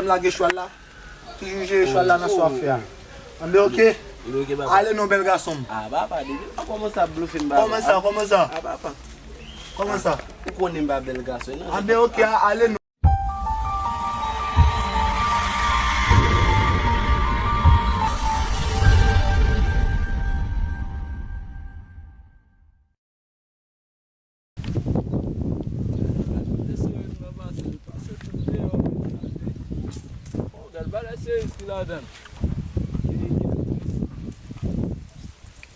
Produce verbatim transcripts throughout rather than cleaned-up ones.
M lage chwal la. Toujou jere chwal la nan sa w ap fè a. Anben, oke. Anben, oke, papa. Ale non, bèl gason m. A, papa, depi lè w kòmanse ap blofe m, papa. Kòman sa, kòman sa? A, papa. Kòman sa? Ou konnen m pa bèl gason, non? Anben, oke, a, ale non. Gad bagay serye ki ladan.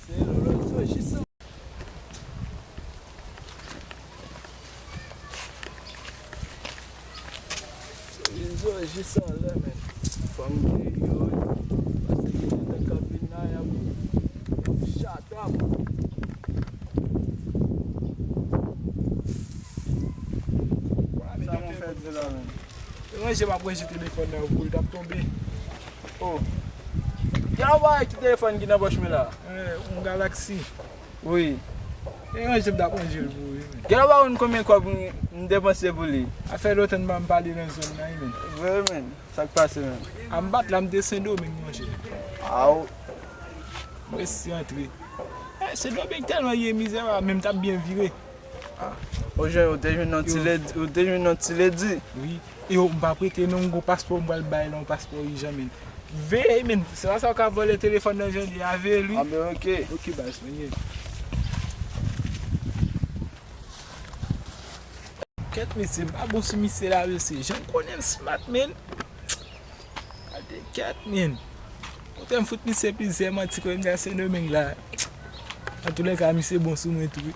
Se lòt zo jis sa. Se lòt zo jis anlè, men. Fanm gen yo, paske gen nèg k ap vin la, y ap, y ap chata m. Sa mwen fè di la, men. E ranje m ap ranje telefòn nan pou l t ap tonbe. Oh. Gen yon bagay ki telefòn ki nan pòch mwen la. Eh, yon Galaxy. Wi. E ranje m t ap ranje l pou ou, wi, men. Gen yon bagay konn konbyen kòb m, m depanse pou li. A fè lontan m pa m pale nan zòn nan, wi, men. Vre, men. Sa k pase, men? A m bat la, m te Sendomeng, monchè. Aw. Mwen resi antre. Eh, Sendomeng tèlman ye mizè, menm t ap byen vire. Ah. Ou jwenn, ou te jwenn yon ti ledi, ou te jwenn yon ti ledi. Wi. Yo, m pa prete non, m gon paspò, m pral bay la yon paspò ijan, men. Veye, men. Se pa sa w ka vòlè telefòn nan jan li a, veye li. Anben, oke. Oke, baz, mwen ye. Kèt, mesye, m pa bon sou misye la, mesye. Jan m konnen l smart, men. Gade kèt, men. Kote m fout misye plizyè manti, kote m di a Sendomeng la. Antoulèka, misye bon sou mwen tou, wi.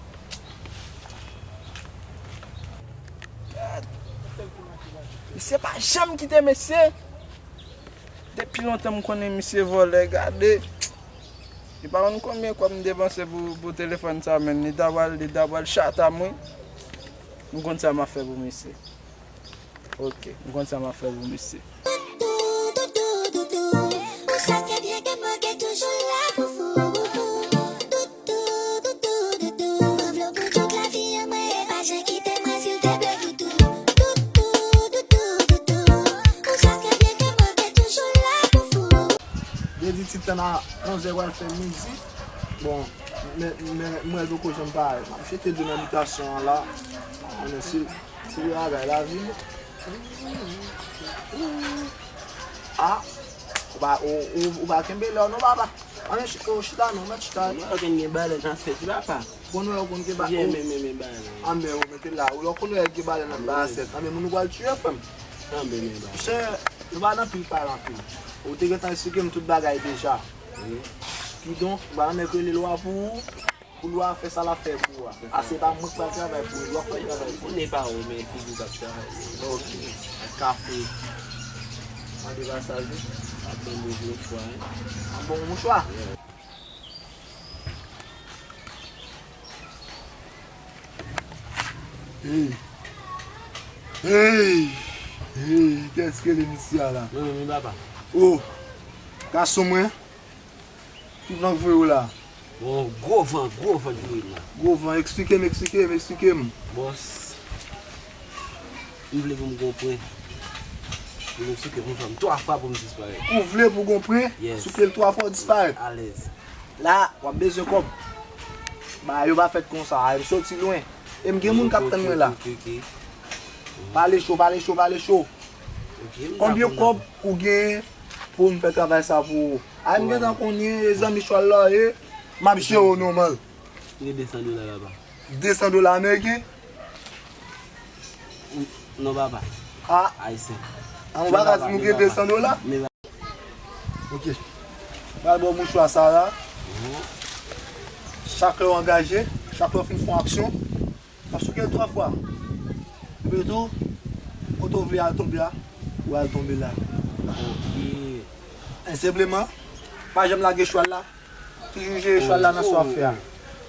Misye pa janm kite, mesye. Depi lontan m konnen misye vòlè, gade. Li pa konn konbyen kòb m depanse pou, pou telefòn sa, men. Li ta pral, li ta pral chata m, wi. M konn sa m ap fè pou misye. Ok, m konn sa m ap fè pou misye. Ou sav trè byen ke mwen gen toujou la pou ou. Anvlop pou tout lavi an mwen, e pa jan kite mwen silteple doudou. Doudou, doudou, doudou. Ou sav trè byen ke mwen gen toujou la pou ou. Jodi ti tan a onzè pral fè midi. Bon, men, men, mwen poko janm pare. M ap jete dlo nan bitasyon an la. Ann si, si bagay lavi. Ah, ou pa, ou, ou, ou pa kenbe lè w non, papa. Ann chita, ou chita non, mèt chita. Mwen konn gen balè nan fèt, papa. Bon, nou wè ou konn gen ba-, men, men, men, men, balè. Anben, ou mete la. Ou lè w konn wè gen balè nan ba sèt. Anben, moun ou pral tiye, frè m. Anben, men, balè. Chè, nou pa nan pil pale anpil. Ou te gentan esplike m tout bagay deja. Wi. Kidonk, m pa nan mèt rele lwa pou ou. Pou lwa fè sa l ap fè pou ou a. Se sa. A, se pa mwen k pral travay pou ou, lwa k pral travay pou ou. Konnen pa ou, men figi w k ap travay. Ok. Ak kafe. Mande pasaj ou. Ap ban m yon mouchwa, hein. An bon mouchwa? Yeah. Hey. Hey. Hey, kiyès ki rele misye a la? Mwen menm wi papa. Oh. Gason mwen. Ki van k voye w la? Bon, gwo van, gwo van k voye m la. Gwo van, eksplike m, eksplike m, eksplike m. Bòs, m vle pou m gon pwen. Pou m souke pou fanm twa fwa pou m disparèt. Ou vle pou gon pwen? Yes. Souke l twa fwa ou disparèt? Alèz. La, w ap bezwen kòb. Bagay yo pa fèt konsa, a, m soti lwen. E m gen moun k ap tann mwen la. Ok, ok, ok. Pale cho, pale cho, pale cho. Ok, m dakò. Konbyen kòb ou gen pou m fè travay sa pou ou? A, m gentan konnen, e zanmi chwal la w ye, m ap jere w nòmal. Gen de san dola laba. De san dola ameriken? Non, papa. A. Ayisyen. A, ou pa ka di m ou gen de san dola? Ok. Pral ba w mouchwa sa la. Mhm. Chak lè w angaje, chak lè w fin fè yon aksyon, w ap souke l twa fwa. Epi tou, kote w vle al tonbe a, ou al tonbe la. Ok. E senpleman, pa janm lage chwal la. Toujou jere chwal la nan sa w ap fè a.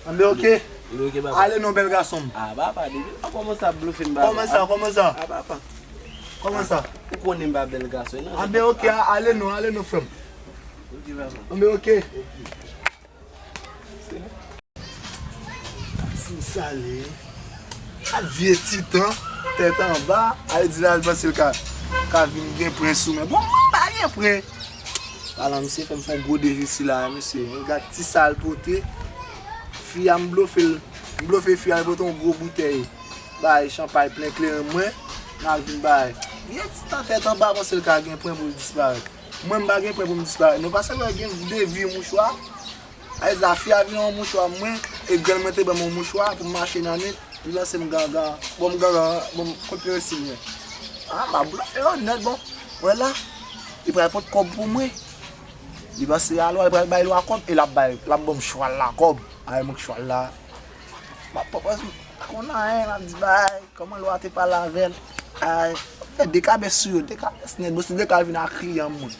Anben, oke. Anben, oke, papa. Ale non, bèl gason m. A, papa, depi lè w kòmanse ap blofe m, papa. Kòman sa, kòman sa? A, papa. Kòman sa? Ou konnen m pa bèl gason, non? Anben, oke, a, ale non, ale non, frè m. Oke, papa. Anben, oke. Ti sale. A vye titan, tèt anba, ale di l al panse l ka. ka vin gen pwen sou mwen. Bon, mwen pa gen pwen. Palan misye fè m fè yon gwo devi sila, mesye. Gad ti sa l pote. Fi a m blofe l. M blofe fi a, l pote yon gwo boutèy. Bay chanpay plen kleren mwen. N al vin bay. Vye ti tan tèt anba panse l ka gen pwen pou l disparèt. Mwen m pa gen pwen pou m disparèt. Non, paske lè gen devi mouchwa. Ayè, zafi a vin yon mouchwa mwen, e grann mwen te ban m yon mouchwa pou m mache nan nwit, li lanse m gangan, bon m gangan, bon m kot yo resi mwen. Ah, m ap blofe yo nèt, bon. Wè la, li pral pot kòb pou mwen. Li panse alò, li pral bay lwa kòb, e l ap bay, l ap ban m chwal la kòb. Ay, mwen k chwal la. M ap pran pòz m, pa konn anyen, m ap di bay, kòman lwa te pale avè l. Ay, fè de kabès sou yo, de kabès nèt, bon, se de ka vin ak kliyan mwen.